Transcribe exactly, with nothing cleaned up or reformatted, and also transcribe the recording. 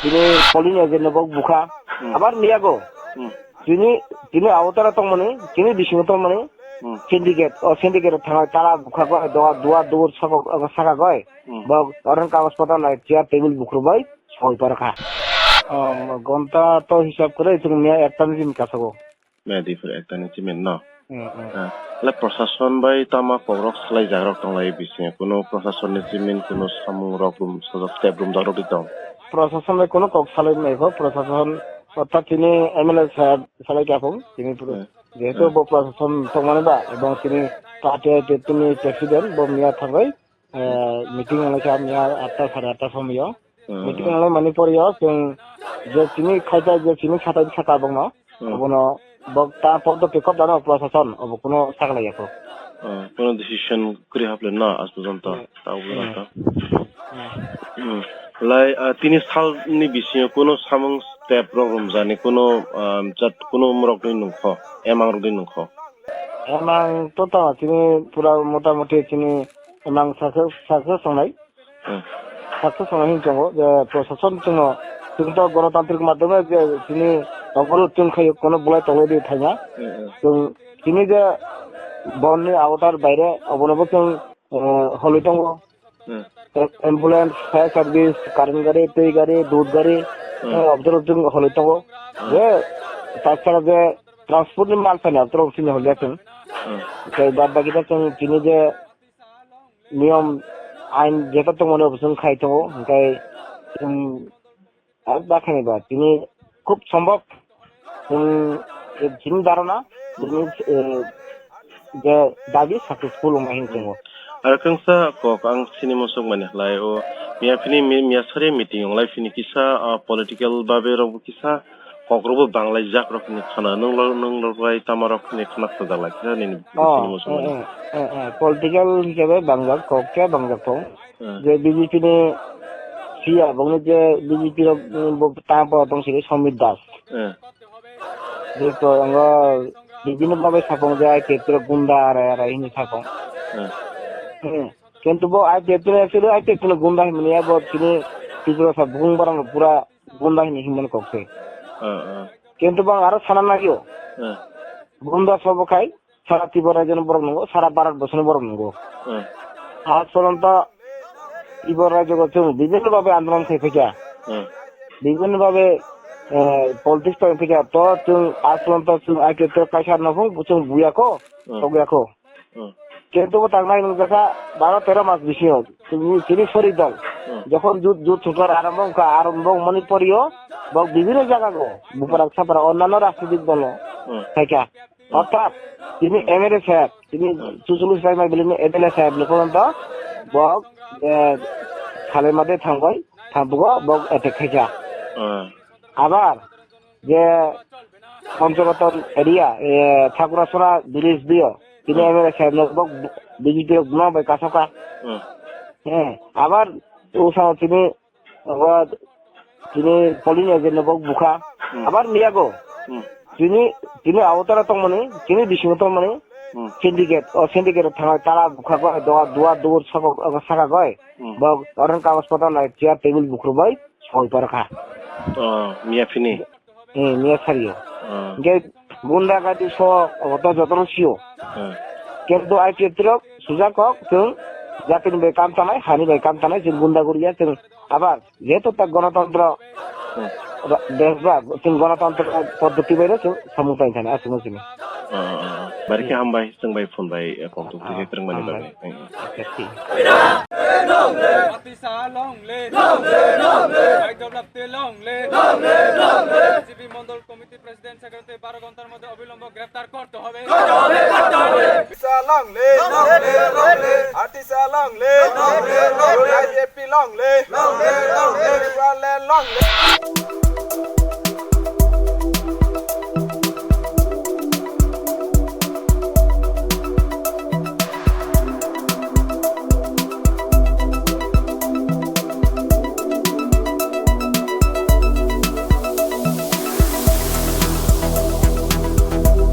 Tini polling agent no bo bukha. Hmm. Abar miyago. Hmm. Tini, tini awtara tongmani, tini bisingo tongmani. Hmm. Syndicate, o syndicate o thangai tala bukha goi, doa, dua, dur saka, saka goi. Hmm. Bo orang kagos pata nai, chair table bukhru bai, soi parkha. Um, gonta to hisab kore, chwng miya ekta ni jim kasago. Medi phuru ekta ni chimin no. Hmm, hmm. Ah, le prosason bai tama kokrok salai jagrok tonglai bisingo, kuno prosason ni chimin, kuno samung rok rum, sojak step rum jagrok di tong. Prosason bai kuno kok salai mai kho, prosason orthat tini M L A sahab salai kha phung, tini phuru. Hmm. Jehetu hmm bo prosason tongmani ba, ebong tini party tini president bo miya thangbai, eh, meeting wnglaikha miya atta sare atta somoyo. Hmm. Meeting wnglaimani poryo chwng je chini khaita je chini khatai saka bongno, hmm, obono bok ta pok to pick up dano prosason obo kuno saklaiya kho. Hmm. Kuno decision kwrwi haple na as porjonto. Hmm. Ta obo hmm to. Hmm. Hmm. Lai, ah, tini salni bisingo kuno samung step rok rumjani kuno, ah, jat kuno umrokni nungkho, emang rokni nungkho. Emang to tamo chini pura motamoti chini emang success, success wngnai. Hmm. Success wngnai hin tongo je prosason chwngno chwngto gonotantrik madhyome je chini oborot chwng khayo kono bolai tonglaidi thaina. Hmm, hmm. Chwng chini je bonni avatar baire obonobo chwng, eh, holwi tongo. Hmm. Ambulance, fire service, current gari, twi gari, dud gari, hmm, eh, obdor obdor holwi tongo. Hmm. Je, takhara je, transport ni mal thani obdor obdor holwi tongo. Hmm. Tei bad baki ta chwng chini je niyom ain jeta tongmani obo chwng khai tongo. Hwnkhe chwng Ar bakhani ba tini khub sombhob, um, chini dharana, tini, eh, je dabi successful wngma hin tongo. Ar kangsa kok ang sini mosok mani halai o, miya phini mi-, miya sari meeting onglai phini kisa, ah, political babe rok bo kisa kok rok bo banglai jak rok ni khana nung lo, nung lo bai tama rok ni khana khajak lai kisa nini oh, sini mosok mani. Eh, eh, eh, eh, political hisabe bangjak kok khe bangjak tong. Hmm. Je B J P ni C E O bongni je B J P rok, mm, bo tamo tong sini Somit Das. Hmm. Je to ango bibhinno bhabe sapong je I P F T rok gunda arai arai hini sapong. Hmm. Hmm. Kintu bo I P F T no actually I P F T no gunda hinmani ya bo chini Tripura sa bung barang pura gunda hini hinmani kok se. Hmm, hmm. Kintu bang aro sana nagio. Hmm. Gunda sobo khai. Sara Tripura rajyoni borok nungo, sara Bharat borsoni borok nungo. Hmm. Aaj poronto Tripura rajyo chwng bibhinno bhabe andolon khai phaikha. Hmm. Bibhinno bhabe, eh, politics tong phaikha. To chwng aaj poronto chwng I P F T kaisa no phung chwng buya kho, hmm, thok ya kho. Hmm. Kintu bo tangnai nung jakha baro tero mas bisingo. Chini, chini sori dol. Hmm. Jokhon jut, jut sukar arambo wngkha, arambo wngmani porio, bok bibhinno jaga go, hmm, buparak sapara, onnanno rajnitik dolo, hmm, phaikha. Hmm. Orthat, tini M L A saheb, tini hmm, chuchullis bai mai bilini M L A saheb ni porjonto, bok, eh, Salai Made thangbai, thangbugo, bok attack khaikha. Hmm. Abar, je Pancharaton area, eh, Thakurasora village dio. Tini hmm, M L A saheb no bo B J P rok no bai kasokha. Hmm. Eh, abar usao tini, abo tini polling agent no bo bukha. Hmm. Abar miyago. Hmm. Tini, tini awtara tongmani, tini bisingo tongmani. Hmm. Syndicate, o syndicate thangwi tala bukha go, dua, dua, dur saka, saka goi. Hmm. Bo orang kagos pata nai chair table bukhru bai soi parkha. Oh, miya phini. Eh, miya sario. Ah. Hingke gunda gadi so, obo to jotono sio. Ah. Kintu I P F T rok sujak kok, chwng jatini bai kam tanai, hani bai kam tanai, chwng gunda guriya, chwng abar, jehetu ta gonotantro, hmm, ra-, desh ba, chwng gonotantro poddoti bai no chwng samung tang thani, aswk no sini. Ah, ah, ah. Bari khe hambai, chwng bai phone bai, eh, kok tuk ah, twi khe kwrwngmani hambai, bagwi. Hmm. Happy Saha long live! Long live, long live! Long live, long live! B J P Mondol Committee President Secretary বারো ঘন্টার মধ্যে অবিলম্ব গ্রেফতার করতে হবে। করতে হবে, করতে হবে। Happy Saha long live! Long live, long live! Happy Saha long live! Long live, long live! I P F T long live! Long live, long live! Tipraland long live!